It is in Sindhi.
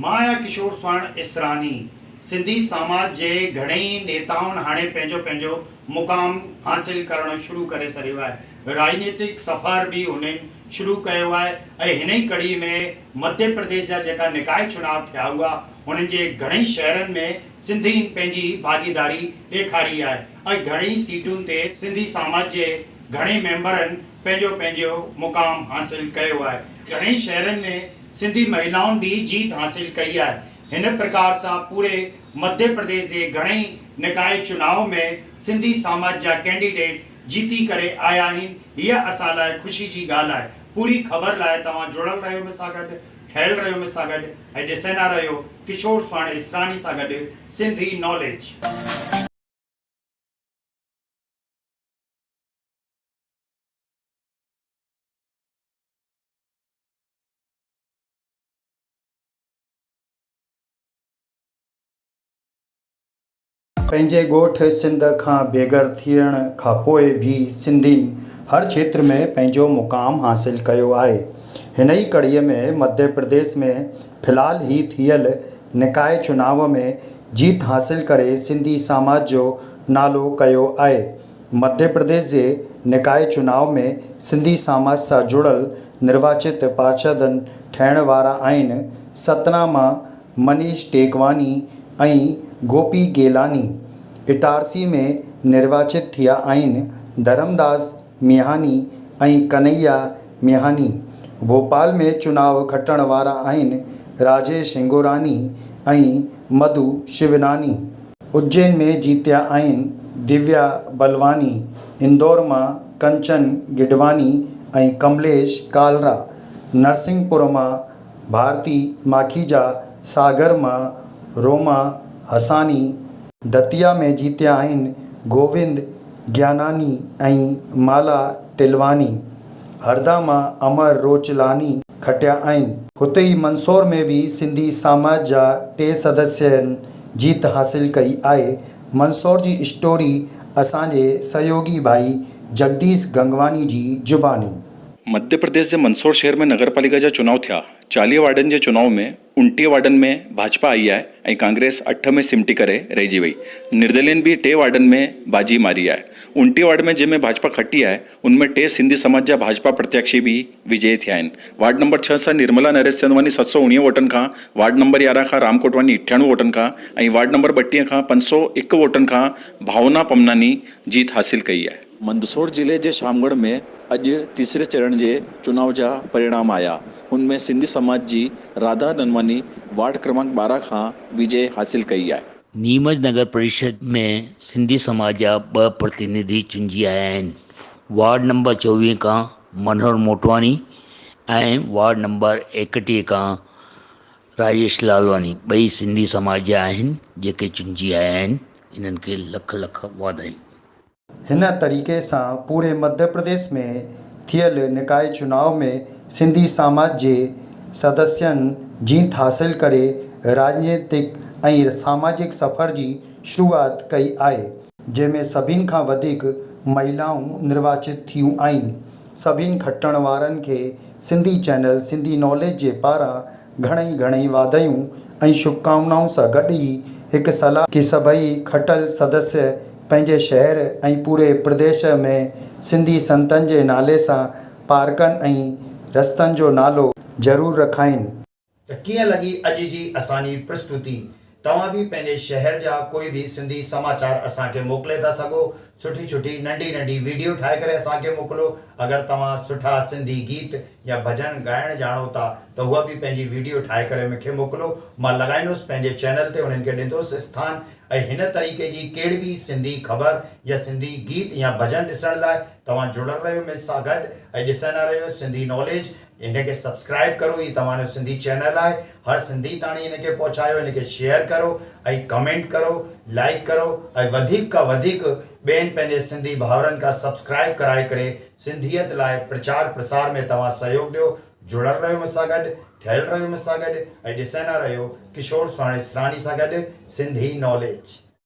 مان آهيان ڪشور سوڻ اسراني. سنڌي سماج جي گهڻي ئي نيتائن هاڻي پنهنجو پنهنجو مقام حاصل ڪرڻ شروع ڪري ڇڏيو آهي. راڄنيتڪ سفر به هنن شروع ڪيو آهي ۽ هن ئي ڪڙي ۾ مڌيه پرديش جا جيڪا نڪائي چناء ٿيا هئا هنن جي گهڻي شهرن ۾ سنڌين پنهنجي ڀاڳيداري ڏيکاري آهي ۽ گهڻي سيٽن تي سنڌي سماج جي گهڻي ميمبرن پنهنجو پنهنجو مقام حاصل ڪيو آهي. گهڻي شهرن ۾ سنڌي مهلائن به جيت حاصل ڪئي آهي. هن پرڪار سان پوري مڌيه پرديش جي گهڻئي نڪائي چناء ۾ سنڌي ساماج جا ڪينڊيڊيٽ جيتي ڪري آيا آهن. هيء اسان لاء خوشي جي ڳالهه آهي. پوري خبر لاء توهان جڙل رهيو مون سان گڏ، ٺهيل رهيو مون سان گڏ ۽ ڏسندا رهيو ڪشور سواڻ اسراني سان گڏ سنڌي ناليج. پنهنجي ڳوٺ سنڌ کان بيگهر ٿيڻ کانپوء به سنڌين هر کيتر ۾ پنهنجو مقام حاصل ڪيو آهي. هن ئي ڪڙيء ۾ مڌيه پرديش ۾ في الحال هي ٿيل نڪائي چناو ۾ جيت حاصل ڪري سنڌي سماج جو نالو ڪيو آهي. مڌيه پرديش جي نڪائي چناء ۾ سنڌي ساماج سان جڙل نرواچت پارشدن ٺهڻ وارا آهن، ستنا مان منيش ٽيڪواني ۽ گوپي گيلاني، اٽارسي ۾ نرواچت ٿيا آهن، ڌرمداس ميهاني ۽ ڪنهيا ميهاني، ڀوپال ۾ چناء کٽڻ وارا آهن، راجيش هنگوراني ۽ مڌو شوناني. اجين ۾ جيتيا آهن دويا بلواني، اندور مان ڪنچن گڊواني ۽ ڪمليش ڪالرا، نرسنگهپور مان ڀارتي ماکيجا، ساگر مان روما هساني، دتيا ۾ جيتيا آهن گووند گياناني ۽ مالا ٽلواني، هردا مان امر روچلاني کٽيا آهن. هتي ئي منصور ۾ به سنڌي ساماج جا ٽي سدسين جيت حاصل ڪئي آهي. منصور جي اسٽوري اسان جي سهيوڳي ڀائي جگديش گنگواني جي زباني. مڌيه پرديش جي منصور شهر ۾ نگر پاليڪا جا چناء ٿيا. 40 وارڊن جي چناء ۾ 29 وارڊن ۾ ڀاجپا آئي آهي ۽ ڪانگريس اٺ ۾ سمٽي ڪري رهجي وئي. نردلين به ٽي وارڊن ۾ باجي ماري آهي. 29 وارڊ ۾ جنهن ۾ ڀاجپا کٽي آهي ان ۾ ٽي سنڌي سماج جا ڀاجپا پرتياڪشي به وجئي ٿيا آهن. وارڊ نمبر ڇهه سان نرملا نريش چندواني 719 ووٽن کان، وارڊ نمبر 11 کان رام ڪوٽواني 98 ووٽن کان ۽ وارڊ نمبر 32 کان 501 ووٽن کان ڀاونا پمناني جيت حاصل ڪئي آهي. مندسور ضلعي جي شامڳڙهه ۾ اڄ تيسري چرڻ جي چناء جا پرڻام آيا، ان ۾ سنڌي سماج جي راڌا ننواني وارڊ ڪرمانڪ 12 کان وجئي حاصل ڪئي آهي. نيمچ نگر پريشد ۾ سنڌي سماج جا ٻه پرتنڌي چونڊجي آيا آهن. وارڊ نمبر 24 کان منهور موٽواڻي ۽ وارڊ نمبر 31 کان راجيش لالواڻي ٻئي سنڌي سماج جا آهن جيڪي چونڊجي آيا آهن انهن کي لک لک واڌايون. هن طريقي سان پوري مڌيه پرديش ۾ ٿيل نڪائي چناء ۾ سنڌي سماج جي سدسين جيت حاصل ڪري راڄنيتڪ ۽ ساماجڪ سفر جي شروعات ڪئي آهي. جنهن ۾ سڀن کان وڌيڪ مهلائون نرواچت ٿيون آهن. سڀن کٽڻ وارن کي سنڌي چينل سنڌي ناليج جي پاران گهڻئي گهڻئي واڌايون ۽ شڀڪامنائون سان گڏ ئي هڪ صلاح ڪي سڀئي کٽل سدسيه پنهنجي شهر ۽ پوري پرديش ۾ سنڌي سنتن جي نالي سان پارڪن ۽ رستن جو نالو ضرور رکائين. ته ڪيئن لڳي اڄ جي اسان جي پرستتي؟ توهان به پنهنجي شهر جا ڪوئي به سنڌي سماچار اسان کي موڪلي ٿا سگهو. سٺي سٺي ننڍي ننڍي ويڊيو ٺاهي ڪري اسان کي موڪلو. اگر توهان سٺا سنڌي گيت يا ڀڄن ڳائڻ ڄاڻو ٿا ته اها به پنهنجي ويڊيو ٺاهي ڪري مون کي موڪلو. مان لڳائيندس پنهنجي چينل تي انهن کي ڏيندس اسٿان ۽ هن طريقي جي ڪهڙي به سنڌي خبر يا سنڌي گيت يا ڀڄن ڏسڻ لاء توهان جڙل رهيو مون سان گڏ ۽ ڏسندا رهيو سنڌي ناليج. هن کي سبسڪرائب ڪرو هي توهان جو سنڌي چينل آهي هر سنڌي تاڻي هن کي پهچايو هن کي شيئر ڪرو ۽ ڪمينٽ ڪرو لائيڪ ڪرو ۽ وڌيڪ کان وڌيڪ ٻين پنهنجي سنڌي ڀائرن کان سبسڪرائب ڪرائي ڪري سنڌيت لاء پرچار پرسار ۾ توهان سهيوڳ ڏيو جڙل رهيو مون سان گڏ ٺهيل رهيو مون سان گڏ ۽ ڏسندا رهيو ڪشور سهڻي سراني سان گڏ سنڌي ناليج.